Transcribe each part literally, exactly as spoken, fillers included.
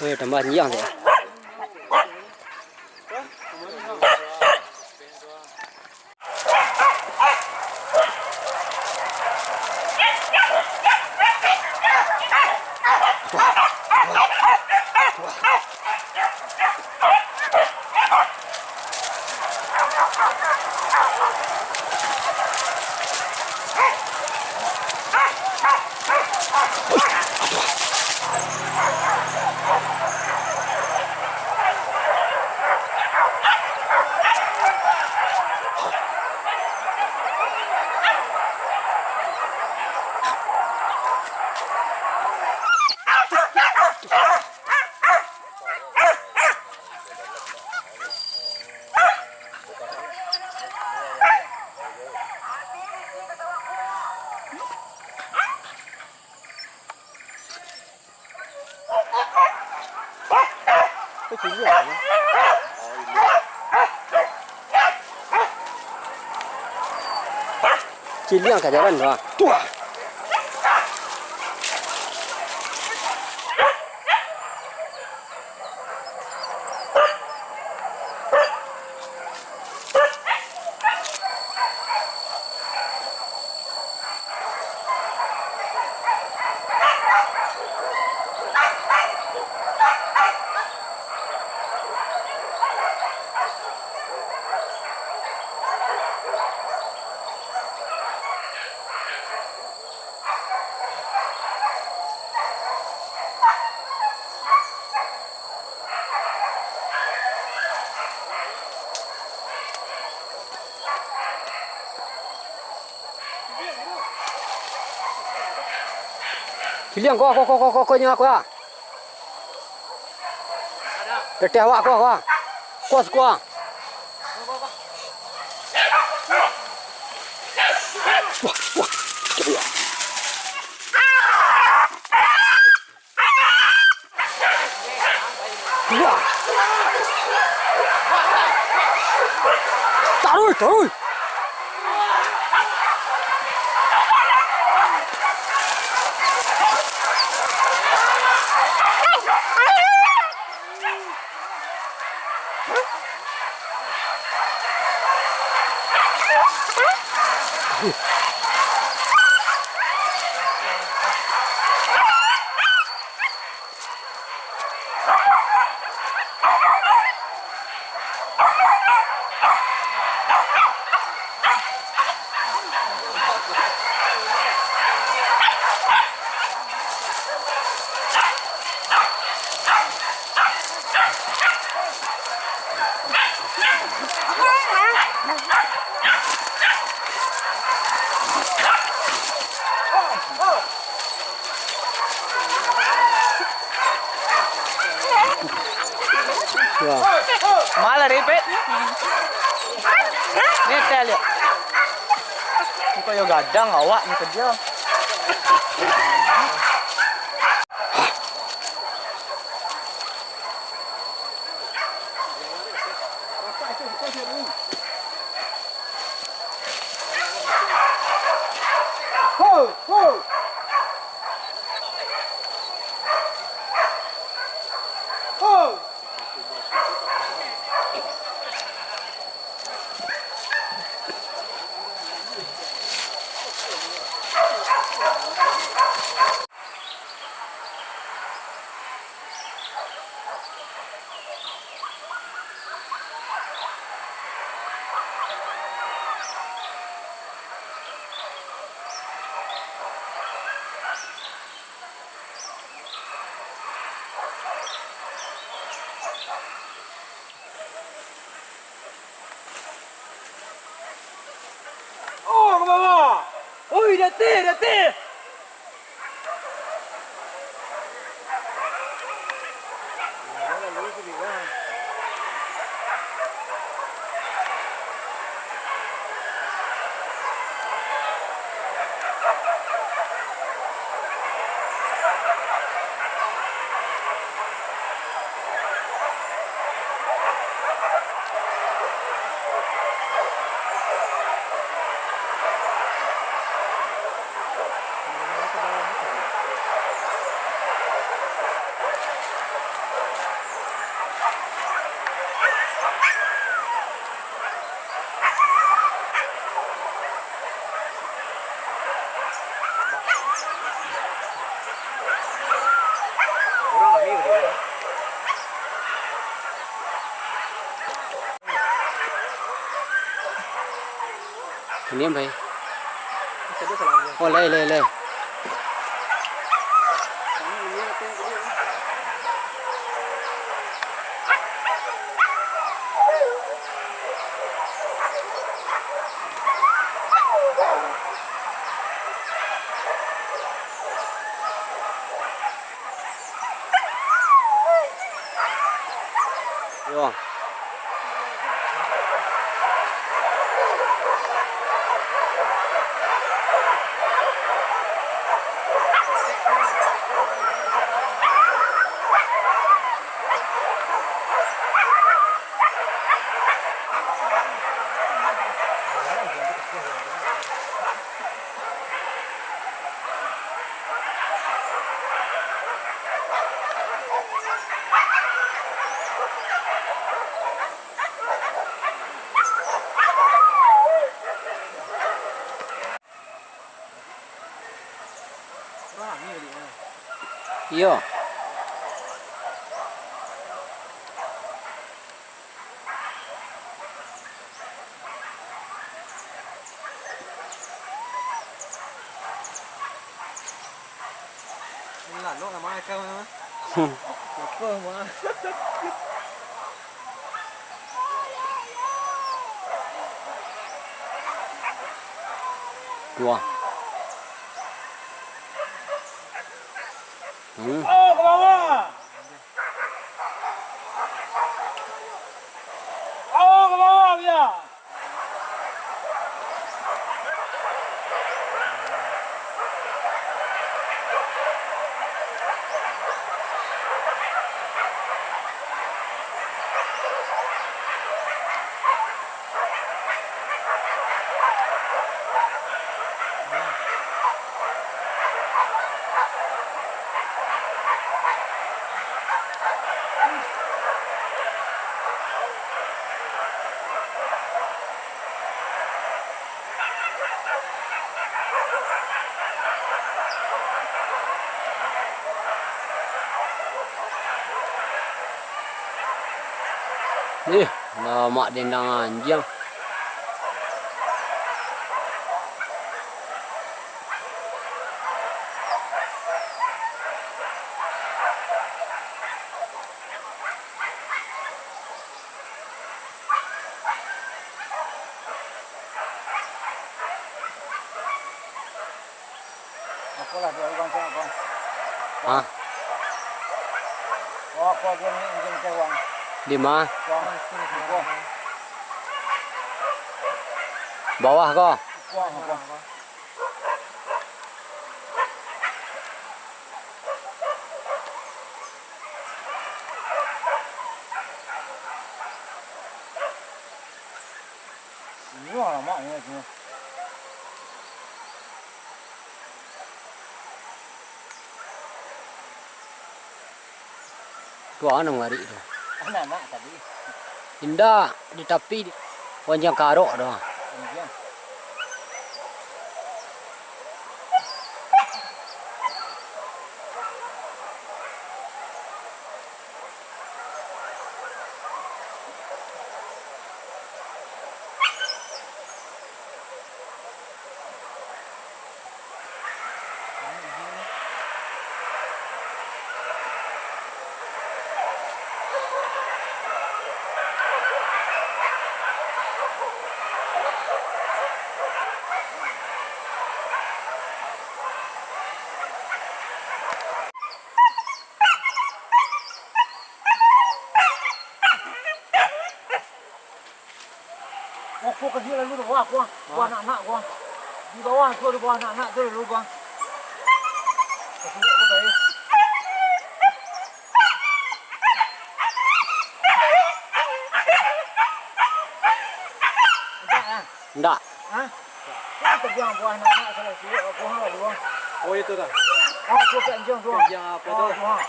Eh, tambah anjiang tu. Ciliang ka jalan tu, ah. Tu, ah. Ciliang, ko, ko, ko, ko, ko, ko, nyo ko, ah. Teteh awak ko, ko. Kuas, kuas. Wah, wah. Wah. Taruih, taruih. Malah ribet. Ni, teh, lihat. Ni kok yo gadang awak ni kerja. Oh, ka bawah! Oi, dateh, dateh! Ni, bai. Oh, lai, lai, lai. Yo. Iyo. Lalok lah, Mak, kau, Mak. Siapa, Mak? Tuah. Hmm. Oh, ke bawah. Awo ka bawah, Bia! Ih, lamak dendang anjiang. Apolah, dia urang cakap, Bang. Hah? Oh, apa dia ni, macam macam, Bang? Di ma? Bang, sini, sini, Bang. Bawah ko? Bang, Bang. Ini lah lamak ni, sini. Tu a nan manggarik tu. Anak-anak tadi. Indak, di tapi, panjang karok tu. Panjang. Wah, ko ka diak lalu tu, wah, ko, wah, anak-anak, ko. Di bawah tu, di bawah anak-anak tu lalu, ko. Ka sulik ko tadi. Ndak, ah. Ndak. Hah? Itu biang buah anak-anak salah sulik, buah lah, buah. Oh, itu dah. Oh, tu kat anjing tu. Anjing apa tu? Oh, buah.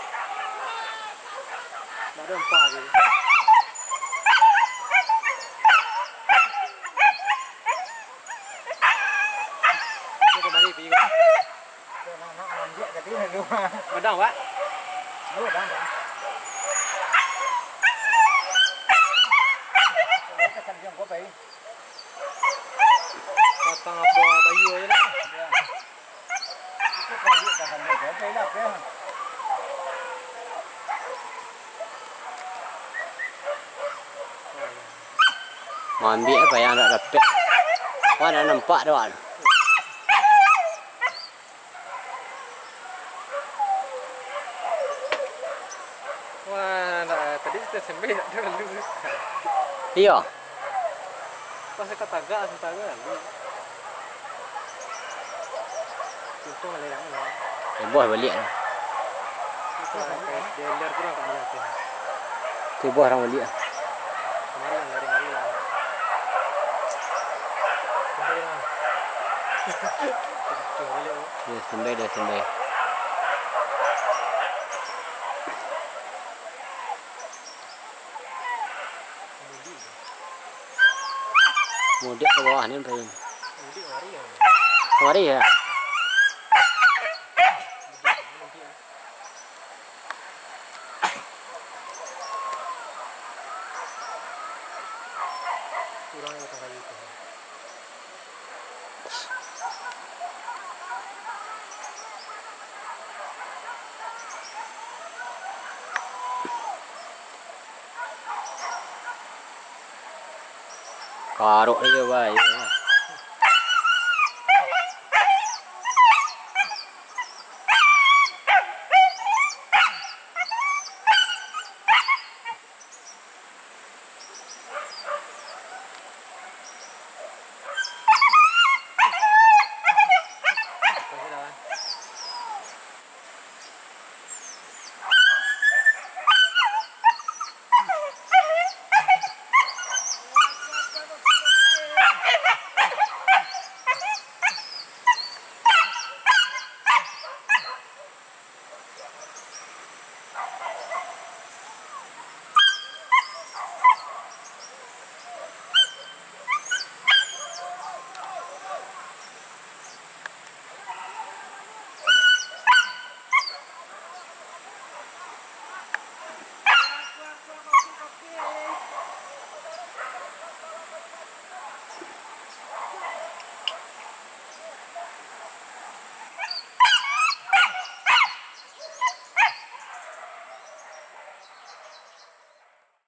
Ndak ada empat je. Ni kemari pergi. Nak, nak manjek tadi lalu. Padang, Pak? Oh, padang, Pak. Kita sambil kau pergi. Maambiak apa yang ndak dapek. Wah, ndak nampak tu, wak. Wah, ndak, tadi sudah sembeh, ndak ada lalu. Iyo. Pas ka tagak, sementara lalu. Untung ada yang lain. Heboh baliak lah. Itu sampai dia liar kurang kat mana tu. Heboh urang baliak lah. Kemarin lari-lari lah. Kembali lah. Kembali lah. Ya, standby dah, standby. Mudik ka bawah ni, Pai. Mudik kamari ya? Kamari ya? Kurang yang batang kayu tu. Karok aja, Pai.